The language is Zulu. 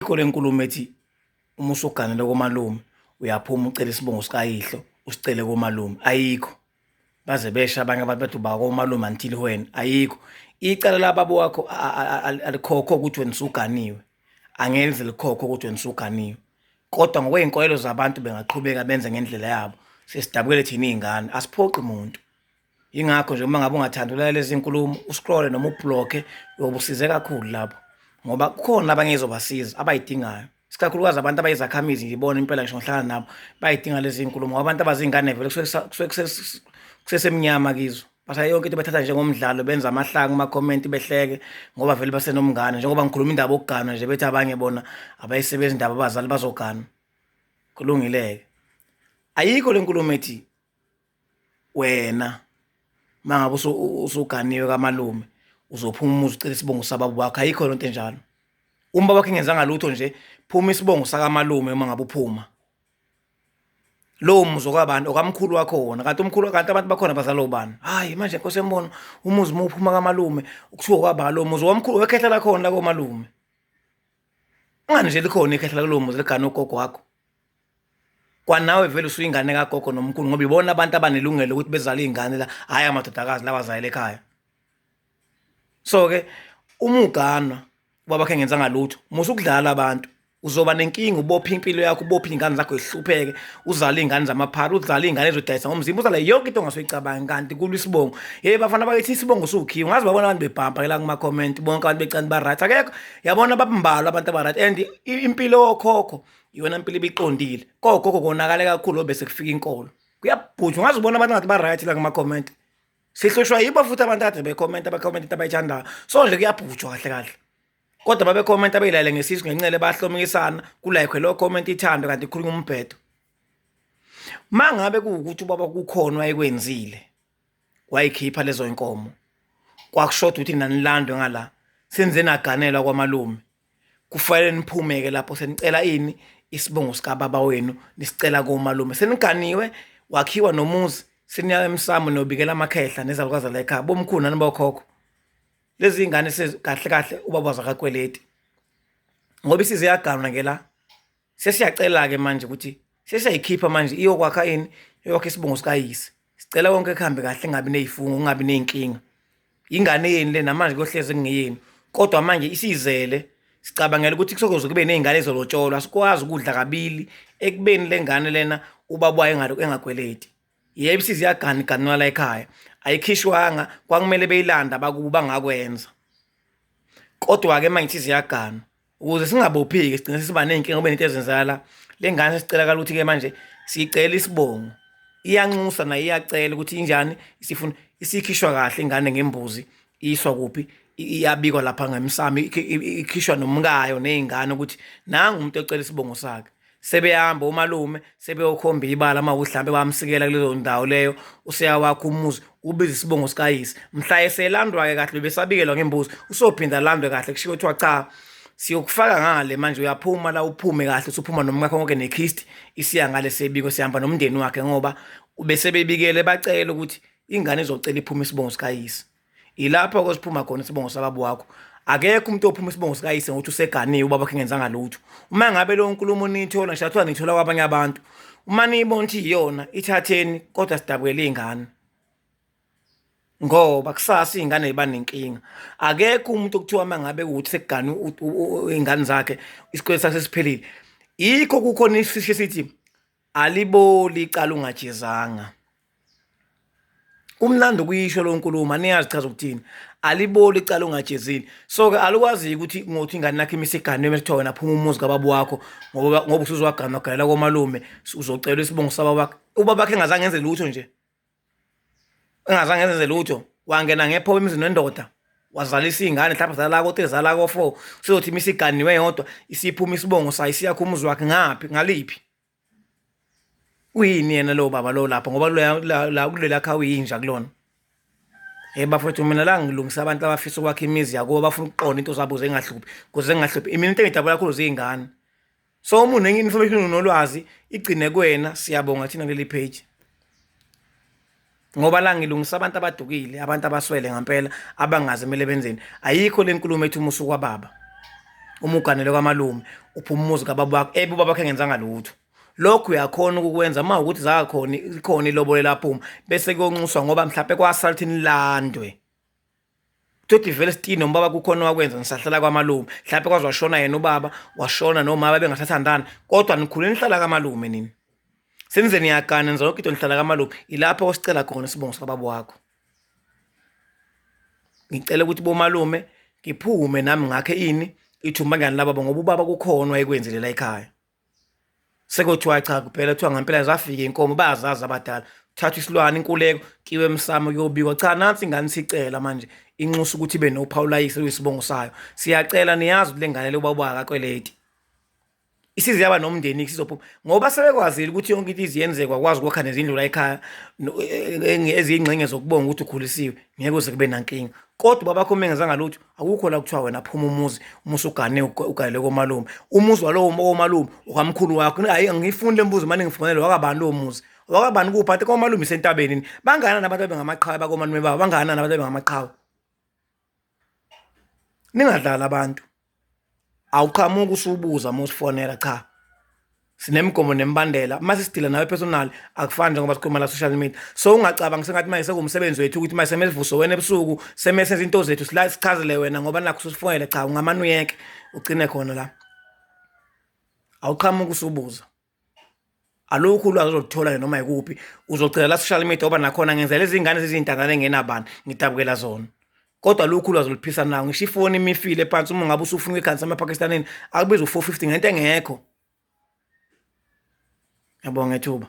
Ayikho le nkulumo ethi uma usuganele komalume uyaphuma ucela isibongo sikayihlo usicele komalume, ayikho. Baze besha abanye abantu bathi uba komalume until when, ayikho. Icala lababa wakho alikhokhwa ukuthi wena usuganiwe, angeke likhokhe ukuthi wena usuganiwe. Kodwa ngokwey'nkolelo zabantu bengaqhubeka benze ngendlela yabo, sesidabukele thina iy'ngane, asiphoqi muntu. Yingakho nje uma ngabe ungathandi ulalela lezi nkulumo uscrolle noma ublocke uyobe usize kakhulu lapho ngoba kukhona abanye ezobasiza abayidingayo isikakhulukazi abantu abayizakhamizi ngibona impela ngisho ngihlala nabo bayidinga lezi nkulumo ngoba abantu abazingane vele kusuke kusesemnyama kizo bashaye yonke into bethatha njengomdlalo benza amahlanga kuma-comment behleke ngoba vele basenomngane njengoba ngikhuluma indaba yokuganwa nje bethi abanye bona abayisebenzi indaba abazali bazogana kulungile-ke ayikho le nkulumo ethi wena mangabe usuganiwe kamalume uzophuma umuzi ucela isibongo sababa wakho ayikho lento enjalo uma baba wakho engenzanga lutho nje phuma isibongo sakamalume uma ngabe uphuma lowo muzi okabani okamkhulu wakho wona kanti umkhulu kanti abantu bakhona bazala obani hayi manje nkosi embono umuzi uma uphuma kamalume kuthiwa kwaba lo muzi wamkhulu wekhehla lakhona la komalume ungani nje likhona ikhehla kulowo muzi ligana ugogo wakho kwanawe vele usuyingane kagogo nomkhulu ngoba ibona abantu abanelungelo ukuthi bezale iy'ngane la hhayi amadodakazi lawa azayele ekhaya so-ke uma uganwa ubaba khe ngenzanga lutho musa ukudlala abantu uzoba nenkinga ubophe impilo yakho ubophe iy'ngane zakho zihlupheke uzale iy'ngane zamaphara uzale iy'ngane ezodayisa ngomzimba uzale yonke into ongasoyicabangi kanti kulwa isibongo yeyi bafana bakithi isibongo siwukhiwe ngaze babona abantu bebhampa ke la kuma-comment bonke abantu becani ba-right akekho yabona babambalwa abantu aba-right and impilo yokhokho iyona mpilo ibiqondile kogogo konakale kakhulu bese kufika inkolo kuyabhujwa ungaze ubona abantu ngathi ba-right la kuma-comment sihlushwa yibo futhi abantu kade bekhomenta bekhomenta into abayithandayo so nje kuyabhujwa kahle kahle kodwa babekhomenta beyilale ngesisu ngencele bahlomekisana kulayikwe lo comment ithandwe kanti ikhulunywa umbhedo mangabe kuwukuthi ubaba kukhona wayekwenzile wayikhipha lezo inkomo kwakushoda ukuthi nanilandwe ngala senze naganelwa kwamalume kufanele niphumeke lapho senicela ini isibongo sikababa wenu nisicela komalume seniganiwe wakhiwa nomuzi seniya emsamo niyobikela amakhehla nezalukazi la ekhaya bomkhulu nani bokhokho lezi ngane kahle kahle ubaba zakakweleti ngoba isize yaganwa ngela Sesiyacela-ke manje ukuthi sesiyayikhipha manje iyokwakha ini iyokwakha isibongo sikayise sicela konke kuhambe kahle kungabi ney'fungo kungabi ney'nkinga ingane yenu le namanje kuyohlezi kungeyenu kodwa manje isizele sicabangela ukuthi kusokoze kube ney'ngane ezolotsholwa asikwazi ukudla kabili ekubeni le ngane lena ubaba wayo engakweleti yebo isize iyagana iganwa la ekhaya ayikhishwanga kwakumele beyilanda abakubo bangakwenza kodwa-ke manje isize iyagana ukuze singabophiki sigcine sesiba ney'nkinga kube nento ezenzakala la le ngane sesicela kala ukuthi-ke manje siyicela isibongo iyanxusa naye iyacela ukuthi injani isifuna isikhishwa kahle ingane ngembuzi iyiswa kuphi iyabikwa lapha ngemsamo ikhishwa nomkayo ney'ngane ukuthi nangu umuntu ocela isibongo sakhe sebehamba omalume sebeyokhomba ibala uma kuthi hlampe bamsikela kulezo ndawo leyo useyawakha umuzi ubiza isibongo sikayise mhla eselandwa-ke kahle bebesabikelwa ngembuzi usophinda alandwe kahle kushiwo kuthiwa cha siyokufaka ngale manje uyaphuma la uphume kahle usuphuma nomkakho konke nekhisti isiya ngale sebiko sihamba nomndeni wakhe ngoba besebebikele bacela ukuthi ingane izocela iphume isibongo sikayise Ilapho ke siphuma khona isibongo sababa wakho. Akekho umuntu ophuma isibongo sikayise ngokuthi useganiwe ubaba wakhe engenzanga lutho. Uma ngabe leyo nkulumo niyithola ngisho kuthiwa niyithola kwabanye abantu, uma niyibona ukuthi iyona ithatheni kodwa sidabukele iy'ngane. Ngoba kusasa iy'ngane ziba nenkinga. Akekho umuntu okuthiwa uma ngabe kuwukuthi sekuganwe iy'ngane zakhe isikweletu sakhe sesiphelile. Yikho kukhona isisho esithi aliboli icala ungajezanga. Kumnandi ukuyisho lo nkulumo aniyazi chaza ukuthini. Aliboli icala ungajezile. So ke alukwazi ukuthi ngothi ingane yakho imisiganwe bese kuthiwa wena phuma umuzi kababa wakho ngoba ngoba usuzwaganwa galela komalume uzocela isibongo sababa wakho. Ubaba wakhe engazange enze lutho nje. Engazange enze lutho. Wangena ngephoba emzini wendoda. Wazalisa iy'ngane mhlawumbe zala ko-three zala ko-four. Sizothi imisiganiwe yodwa isiphuma isibongo sayo isiyakha umuzi wakhe ngaphi ngaliphi. Uyini yena lowo baba lo lapho ngoba la kuleli khaya uyinja kulona. Hey bafowethu mina la ngilungisa abantu abafisa ukwakha imizi yakubo bafuna ukuqonda into zabo zingahluphi kuze zingahluphi. Mina into engidabula kakhulu ziy'ngane. So uma unenye information unolwazi igcine kuwena siyabonga thina kuleli page. Ngoba la ngilungisa abantu abadukile, abantu abaswele ngampela abangazi kumele benzeni. Ayikho le nkulumo ethi uma usukwababa uma uganele kwamalume. Uphuma umuzi kababa wakho ebe ubaba wakho engenzanga lutho. Lokhu uyakhona ukukwenza uma ukuthi zakhona ikhona ilobolo elaphuma bese kuyonxuswa ngoba mhlawumbe kwasala ukuthi nilandwe. Toti vele sitini noma baba kukhona owakwenza nisahlala kwamalume mhlawumbe kwaze washona yena ubaba washona nomama bengasathandani kodwa nikhule nihlala kamalume nini senize niyagana nenza yonke into nihlala kamalume ilapho osicela khona isibongo sikababa wakho. Ngicela ukuthi bomalume ngiphume nami ngakhe ini ithumba ngani lababa ngoba ubaba kukhona wayekwenzile la ekhaya. Sekuthiwa cha kuphela kuthiwa ngempela zafika inkomo bayazazi abadala. Thatha isilwane inkuleko kiwe emsamo kuyobikwa cha nansi ingane sicela manje inxusa ukuthi ibe nophawu layise kuyisibongo sayo. Siyacela niyazi ukuthi lengane le ubaba akakweleti. Isize yaba nomndeni isizophuma ngoba sebekwazile ukuthi yonke into iziyenzeka wakwazi ukwakha nezindlu la ekhaya eziyingxenye zokubonga ukuthi ukhulisiwe ngeke uze kube nankinga kodwa ubabakho uma engenzanga lutho akukho la kuthiwa wena phuma umuzi uma usugane ugalele komalume umuzi walowo komalume okamkhulu wakho hayi angiyifuni le mbuzo mane ngifonele wakabani lowo muzi wakabani kuphi ati komalume isentabeni bangana nabantu abengamaqhawe bakomalume babo bangana nabantu abengamaqhawe ningadlali abantu. Awuqhamuki usubuza uma usifonela cha. Sinemigomo nemibandela. Uma sisidila nawe personal akufani njengoba sikhuluma la social media. So ungacabangi sengathi manje sekuwumsebenzi wethu ukuthi manje semesivuse wena ebusuku semesenza into zethu sila sichazele wena ngoba nakho ususifonele cha ungamane uyeke ugcine khona la. Awuqhamuki usubuza. Alukho ulwazi ozoluthola noma yikuphi uzogcina la social media ngoba nakhona ngenzela izingane zizintandane engenabani ngidabukela zona kodwa lokhu ulwazi oluphisa nawo ngisho ifoni imifile phansi uma ngabe usufuna ikhansi amaPakistanini akubiza u-450 ngento engekho. Ngiyabonga ithuba.